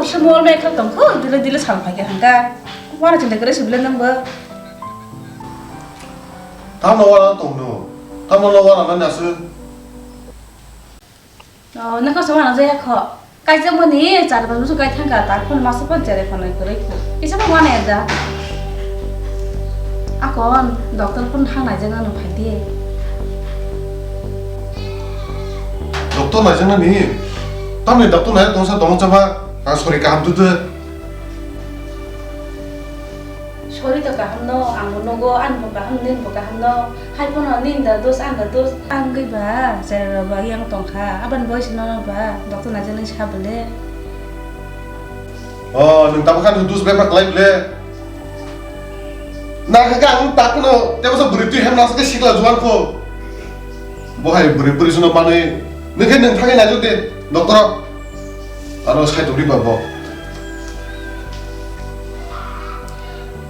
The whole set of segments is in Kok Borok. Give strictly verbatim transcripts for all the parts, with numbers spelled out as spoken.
Kisa mol mai khal tong kho, dile dile sal phai khe hangka. Wana chinta kare sibile nang bo. Tamo wana tong no. Tamo no wana nani aswk. Oh, nang kho sama na jaya kho. Kaisa mani char bar musu kai thangka, ta phone masa phone chere phone kwrwi kho. Kisa phone wana ya da. Akon doctor phone thang nai jang ano phai di. Doctor nai jang nani? Tamni doctor nai tong sa tong chaba. Ang sori kaham tu tu. Sori to kaham no, ang bo nogo, ang bo kaham, nin bo kaham no. Hai phano nin da dos, ang da dos. Ang gwi ba, jera ba yang tong kha. Aban boy sino ba, doctor na jani sa bole. Oh, nung tamo khan dus bepa klai bole. Na kha ang tak no, tebo sa buri twi hem na sa sikla juan ko. Bo hai buri buri sino mane, nung khe nung thangai na jute, doctor. Ano sai to ri ba bo.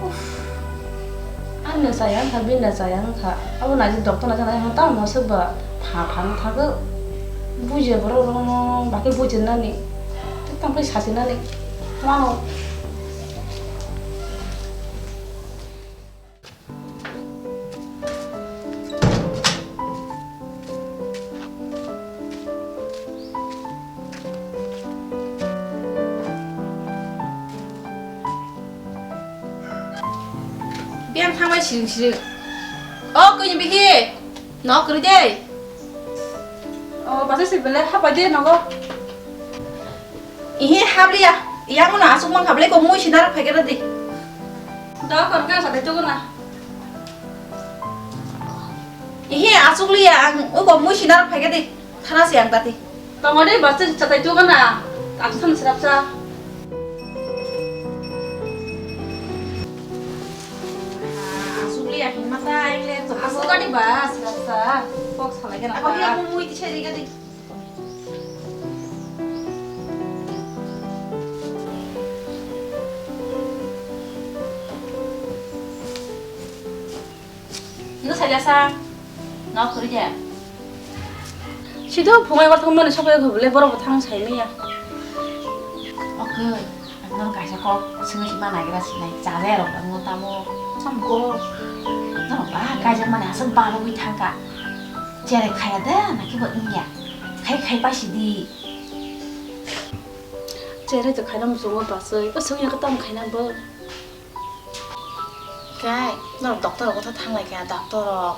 Uff. Ang na chaya wngkha, bini na chaya wngkha. Abo naijak doctor naijak naijak tamo swk ba pha pha wng thago. Bujiya borok rok no bakhe bujinani. Tei tamo khe sachinani. Wano. Biyang thangbai siring siring. O koi ni bihi. No kwrwi de. O basa si bele hapai de nogo. Ihi habliya. Yang no asuk mang hablai ko mui sinar phai kera di. Da kon ka sa de to na. Ihi asuk liya ang uko mui sinar phai kedi. Thana si ang tati. Tongode basta chatai tu kana. Aku san serap sa. Asuk liya himata aile to. Asuk kadi bas serap sa. Kok salai kana. Aku hiya mui tisari kadi. No saja sa. No kuri ja. Sido phungai wathang mani sopai khobole borok bo thang sai maya. Okay. Ang no kaisa kok swngo sima nagira sinai. Chaja rok ang no tamo. Samko. No ba kaisa mani aswk balogwi thangka. Chere khaya de na kibo wngya. Khai khai paisi di. Chere to khaina muchungo baswi. O sungya ka tam khaina bo. Kai, norok doctor rok thanglai kha, doctor rok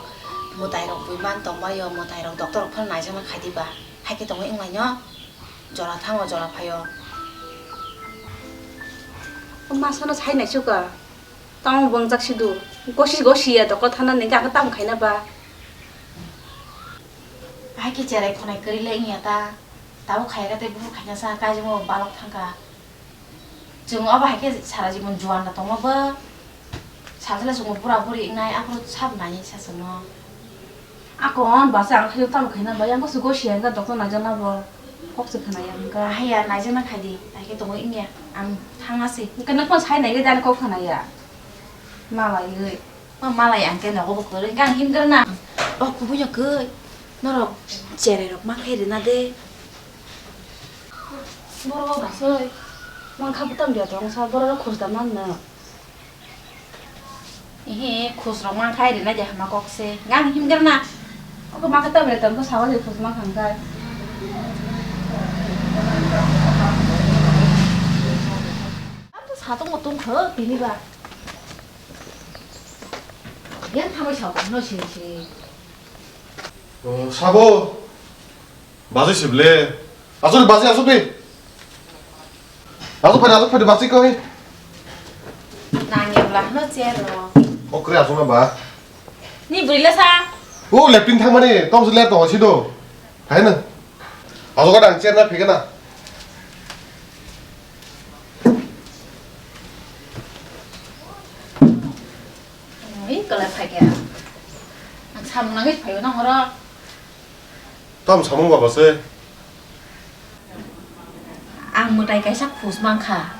mwtai rok bui man tongbaio, mwtai rok doctor rok phano naijakna khaidi ba. Hai khe tongwi wnglaino. Jora thango, jora phaio. O masano sai naichuka. Tamo bwngjak sidu. Gosi gosi ya doctor thana ni ga tamo khaina ba. Hai khe cherai khonai kwrwi le wngya ta. Tabuk khaiya khe tei buphuru khaina sa kaijamo balok thangkha. Chwng obo hai khe sara jibon juan da tongma bo. Sajla chwngno pura puri wngnai aphuru sab nai sa chwngno. Akon basa ang khayo tamo khaina ba yang gosi gosi ya wngkha doctor naijakna bo. Kok se khwnaya wngkha. Haiya naijakna khaidi hai khe tongwi wngya ang thangna se. Hwnkhe nokno sai nai khe jani kok khwnaya. Malaiwi. Ma malai ang khe nogo bo kwrwi, hwnkhe ang himkhe rwna. O kubui no kwi, norok cherai rok mankhe rwna de. Borok o basoi, mankha bwtang biya tong sa, borok rok khus da manno. Ehe, khus rok mankha rwna de hama kok se, hwnkhe ang himkhe rwna. Oko mankha ta bwle tong khe sawa se khus mankha hwnkhe. Ang to satung bo tungkho tini ba. Yang thamai sa no siri siri. Oh, sabo. Basi sible. Asuk di, basi, asuk di. Asuk phai, asuk phai, basi koi. Nang yang lah no chair no. Okre asuk na ba. Ni bwrwi le sa. O lepin thang mani, tong si le tong si do. Hai na. Asuk ka dang chair na phika na. Oi, kwlai phai khe. Ang samung nangwi phaio nang oro. Tam samung baba se. Ang mwtai kaisa khus mankha.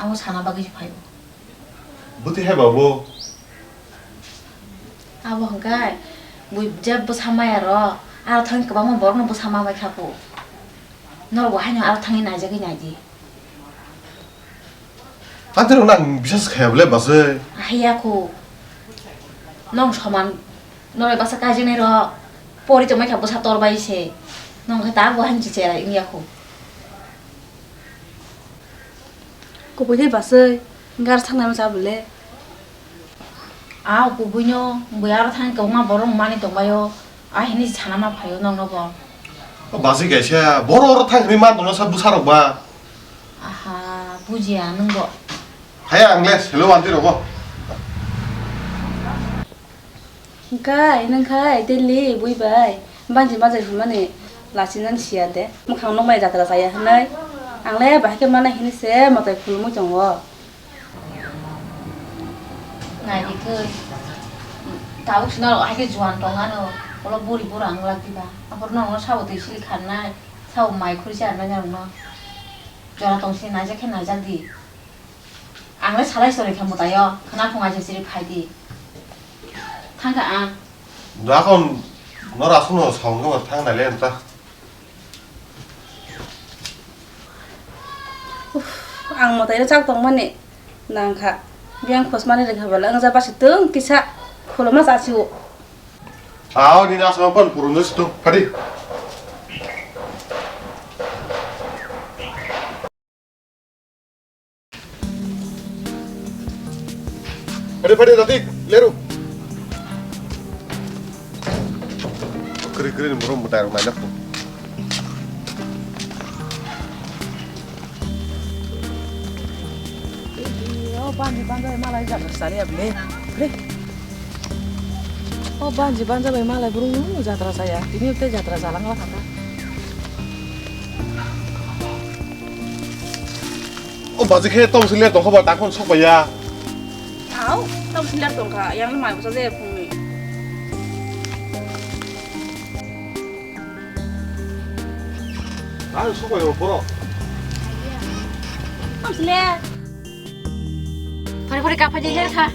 Amo sana bagwi se phaio. Bwtwi hai babu. Abo hwnkhe bui je bwsa maya rok. Aro thang kwbangma borokno bwsa ma bai kha bo. Norok bo haino aro thangwi naijagwi naidi. Tantri rok nang bisas khaya bole bwsai. Haiya kho. Nong soman noroi basa kaijaknai rok pori tongmai kha bwsa tor bai se. Nong khe ta bo hani chichera wngya kho. Kubui de bwsai gar thangnai ma cha bole. A kubui no bui aro thang kwbangma borok mani tongbaio. A hini sana ma phaio nong no bo. O basi kaisa boro oro thang hini ma tongna sa bwsa rok ba. Aha, bujiya nwng bo. Haya ang le selo wanti rogo. Hwnkhe nwng khai Delhi bui bai banji majai hwnmani lachi nang siya de. Mwkhang nukmani jatra chaya hwnwi. Ang le bahai khe mana hini se mwtai khulumui tongo. Nai di thoi. Tabuk sino hai khe juan tong ano. Ulo buri bura ang lak diba. Aphuru no sabo twi sili kharnai. Sabo mai khuri charnai jarwkno. Jora tong sini naijak khe naijak di. Ang le salai chori kha mwtaio, khwna thung aise chiri phai di. Thang kha ang. Dakon no rasuk no saung khe thang nai le ta. Uff, ang mwtaino chak tongmani nang kha. Biyang khosmani rwkha bwla wngja basi twng kisa khuluma chasi o. Ao ni nasama pan purun jasi to. Phadi. Phadi, phadi, Ratik, leru. Kri, kri, ni borok mwtai rok nailak tong. O bani bangwi malai jatra chaliya bwle. Kri. O banji banja bai malai brum jatra chaya. Tini tei jatra chalangla kha ta. O baji khe tong sile tong kha ba, dakon sok bai ya. Au, tong sile tong kha, yang mai bwsa je phungni. Ang sok bai borok. Tong sile. Phari phari kaphai de kha.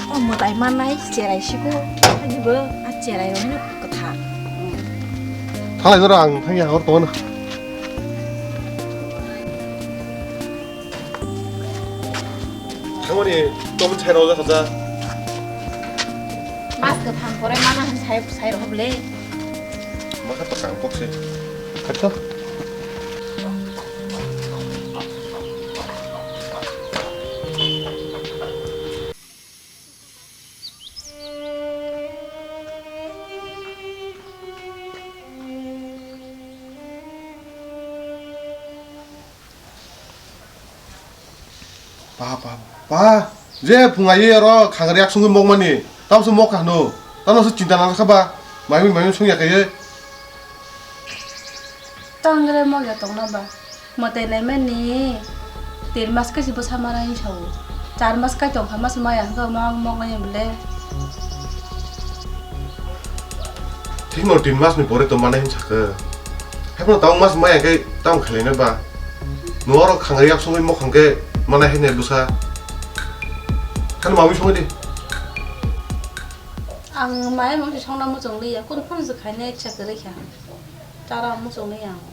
O mwtai mannai cherai siko, ani bo a cherai rok no kwthar. Thalai jora ang thangya hor tongna. Thangmani tobun sai rok jakha. Mas kwthang pore mana han sai sai rok bole. Masa to kang kok se. Khato. Pa, pa, pa, je phunga ye oro khangri aksungwi mokmani, tamso mokha hwno, tamso chinta nang kha ba, maimui maimui sungya kaiye. Tangre mokya tongna ba. Mwtai naimani tin mas kaisa bwsa manai sao. Char mas kai tongkha mas maya hwnkhe ma moknai bole. Thikno tin mas ni pore to manai hinsa khe. Haikhe tang mas maya khe tang khlaina ba. Nwng oro khangri yak songwi mokhang khe manai hinai bwsa. Khani mamwi songwi di. Ang maya mungsi songna muchung liya, kun phone se khaina iksa kwrwi kha. Chara muchung liya ang.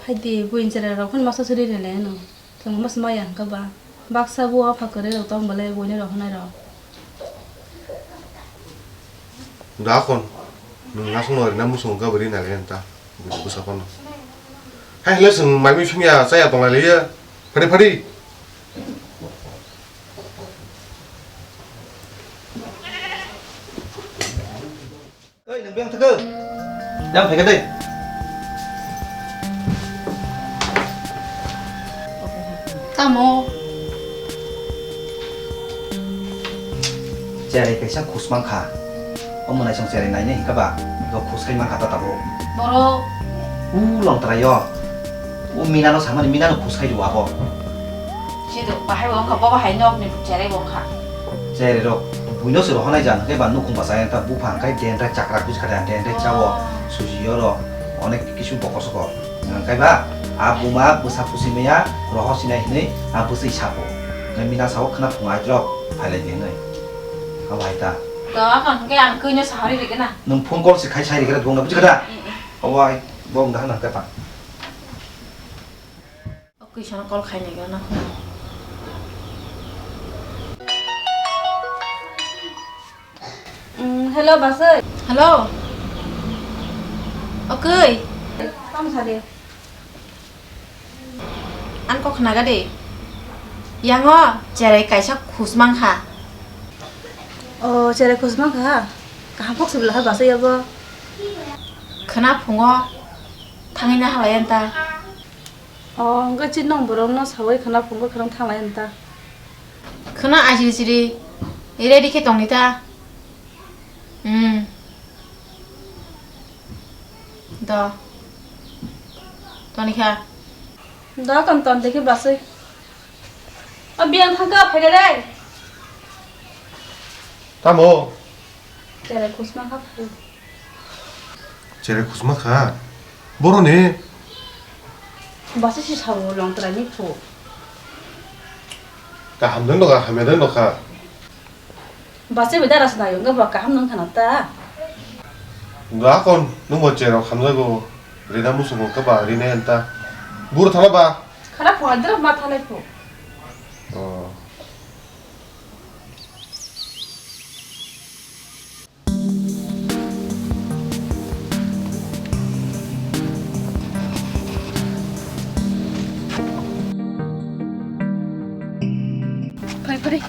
Phaidi, buini chwrai rok phano masa suri rele no. Chwng mas maya hwnkha ba. Baksa bo apha kwrwi rok tong bole buini rok hwnai rok. Dakon, nwng nasong no rina muchung hwnkha bwrwi nai renta. Buini bwsa phano. Hai le chwng mai mui sungya chaya tong lai le. Phadi phadi. Oi, nang beng thakhe. Yang phaikha dei. Tamo? Cherai kaisa khus mankha. Omo naisong cherai nainai hinkha ba, bo khus khai mankha ta tabuk. Boro. U longtrai yo. U Mina no samani, Mina no khus khai rw abo. Sido, bahai bo wngkha, bo bahai nok ni cherai bo wngkha. Cherai rok. Buino se rohonai jang, hwnkhe ba nukhung bachai ta bupha, hwnkhe dendrai chakrak buji kha de, dendrai chao, suji oro, onek kisu bokol sokol. Hwnkhe ba, a buma bwsa pusi maya, rohor sinai hinui, a bwswi sapo. Hwnkhe mina sao khwna phunga aitwrok, phailai di hinui. Abo hai ta. To, hwnkhe ang kwino sahari rikena. Nwng phone call se khai sai rikena, bongna buji kha da? Abo ai, bong da hwnkhe pa. O kwisano call khainai gana. Mm, hello, Basai. Hello. Okey. Tamo sadi. An kok khnaga de. Yango cherai kaisa khusmang kha. O, cherai khusmang kha. Kaham kok sibla ha Basai abo. Khna phungo thangina halai anta. O, hwnkhe chini nong borokno sawi khwna phungo khwrwng thanglai wng ta. Khwna aisiri siri ready khe tongni ta. Hmm. Do. Toni kha. Do, kon ton dekhi baswi. O, biyang thangka, phaida dai. Tamo? Cherai khusma kha phu. Cherai khusma kha? Boroni? Basa si sao longtrai ni phu. Kaham de nokha, hamya de nokha. Basa bai dara swnai wngkha ba kaham nang khana ta. Ga kon, nung bo cherai khamjago. Rina musugo ka ba, rina enta. Buru thana ba? Khana phu adra ma thanai phu. Oh. Pari, pari.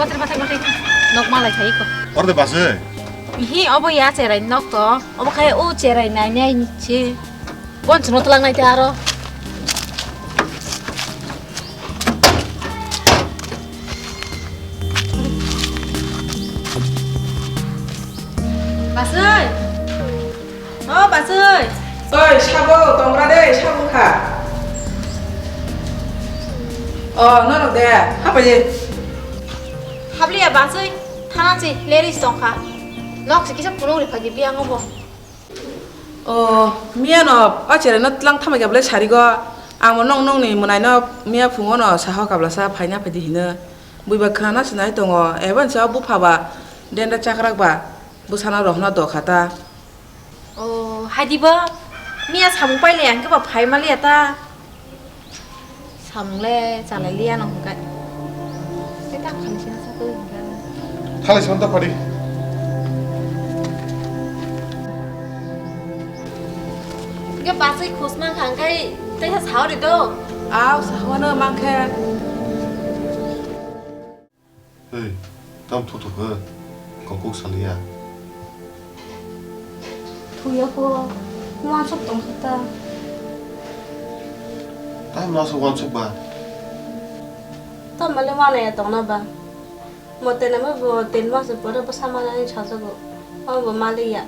Bathari, bathari, bathari, bathari. Nok malai khai ko. Orde base. Ihi, obo ya cherai nok to. Obo khai o cherai nai nai ni che. Bon chuno tlang nai te aro. Basai. O, Basai. Oi, sabo, tongra de, sabo kha. O, norok de, hapai de. Habliya, Basai, thana se, leris tongkha. Nok se kisa phunuk ri phagi biyango bo. O, miyano, o cherai no tlang thamai kha bwle sarigo. Ang bo nong nongni mwnaino miya phungo no saho kablasa phaina phaidi hino. Buiba khwnana sinai tongo, eba nse o bupha ba, dendra chakrak ba, bwsano rohorna dokha ta. O, haidibo, miya samung paile ang khe ba phai maliya ta. Samung le chalai liya no hwnkhe. Tei ta khani sina sa twi hwnkhe. Thalai sima ta padi. Hwnkhe basai khusma kha hwnkhe teisa sao ri do. Aw, sao no mankhe. Hei, tam thotho khe, kok kok saliya. Thuya ko, uansuk tong kha ta. Tam no asuk uansuk ba? Tam bale uanaya tong na ba? Mo tena mo bo tin mas pore bo sama nani chajago. O bo maliya.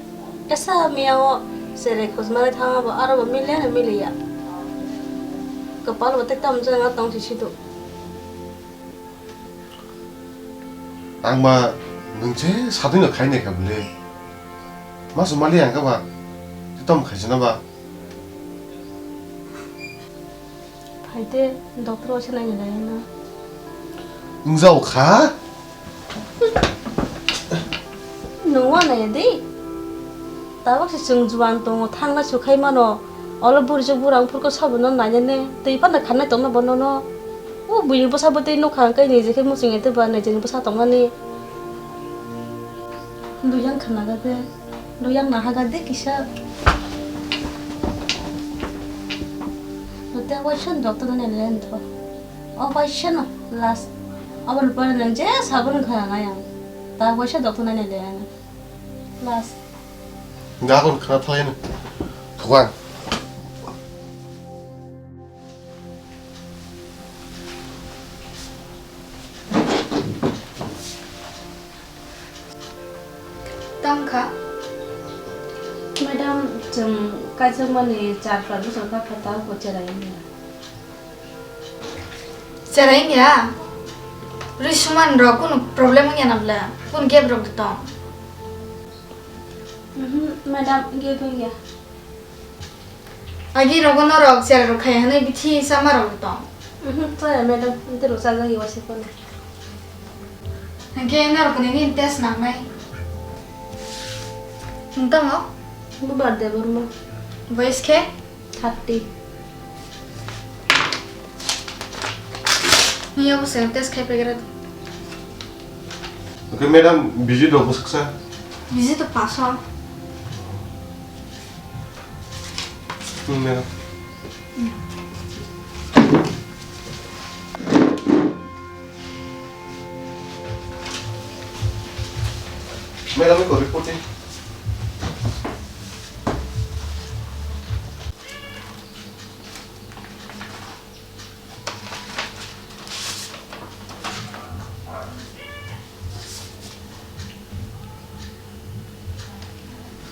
Esa miya o sere khosmare thang bo aro bo mile na miliya. Kapal bo te tam jana tong si situ. Ang ba nwng je sadwino khai nai kha bwle. Masu mali ang kha ba. Tei tamo khaisano ba. Phaide, doctor o se naina lai na. Wng jao kha. Nwng uanai di. Tabuk se chwng juan tongo, thangna su khai mano. Olo burijak bura wngphuru khe sabo no nainani twi phano khanai tongno bono no. O buini bwsa bwtwi nukha hwnkhe niji khe muchungya tei ba nijini bwsa tongnani. Dui yang khna ga de, dui yang naha ga de kisa. Tei waisa doctor no nainani tho. O waisa no last. Aboni pore nwng je saboni khna nai ang. Ta waisa doctor nainani. Bas. Hwnkhe aboni khna thalai no. Thokang. Tang kha. Madam, chwng kaijakmani char prai bwswk kha, phatao bo cherai wngya. Cherai wngya? Risuman rok kunu problem wngya na bwle? Kunu gap rok tong? Mhm, madam, gap wngya. Agi rogo norok cherai rok khai hwnwi bithi sama rok tong? Mhm, chaya madam, nte rok chajak ya waisa kono. Hwnkhe norok ni nini test nangnai. Nwng tamo? Bubar Debbarma. Boyes khe? Thirty. Nini obo se test khai paigra di. Okay, madam, visit rok bwswksa? Visit to paso. Hmm, madam. Madam, iko report ni.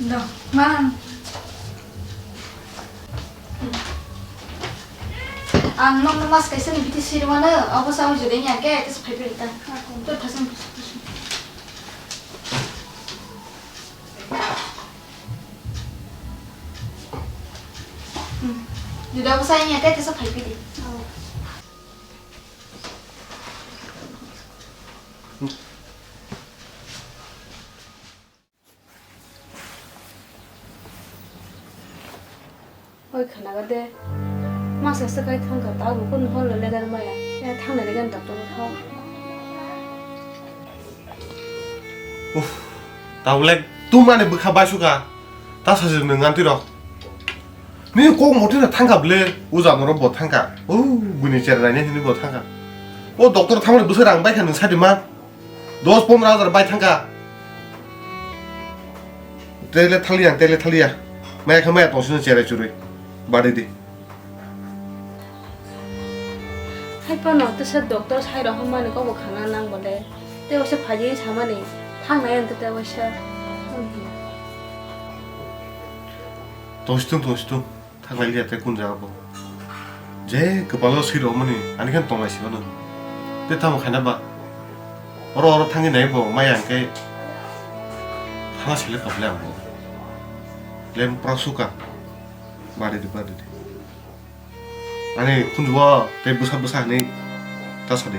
Do, man. Ang nokno mas kaisa ni bithi sirwano, obo sa ujure nya ke, kis phai phai ta. To thasung. Hmm. Juda obo sa nya ke, kis phai phai di. Oi khanaga de, masa swk kai thangkha, tabuk kunu hor le ledar maya. Ya thangnai le gan doctor o thang. Uff, tabuk le tumani bwkha baisukha. Ta sajwk nwng nganti rok. Nini kok motwi no thangkha ble, uja norok bo thangkha. O, bwini chera nainai hinwi bo thangkha. O doctor thangmani bwswk rang baikha nwng sadi ma. Dos pondro hajar bai thangkha. Tele thaliya, tele thaliya. Maya kha maya tongsino cherai churui. Badi di. Hai phano tesa doctor sai rohormani kokbo khana nang bole. Tei waisa phaidi samani thangnai ang tei waisa. Tongsitung, tongsitung. Thanglai liya tei kun jaga bo. Je kwpalo swi rwmani ani khe tonglai si phano. Tei tamo khaina ba. Oro oro thangwi nai bo maya hwnkhe thana sile khablai ang bo. Lem pra suka. Bari di, bari di. Ani khunjugo tei bwsa bwsa hinwi ta sadi.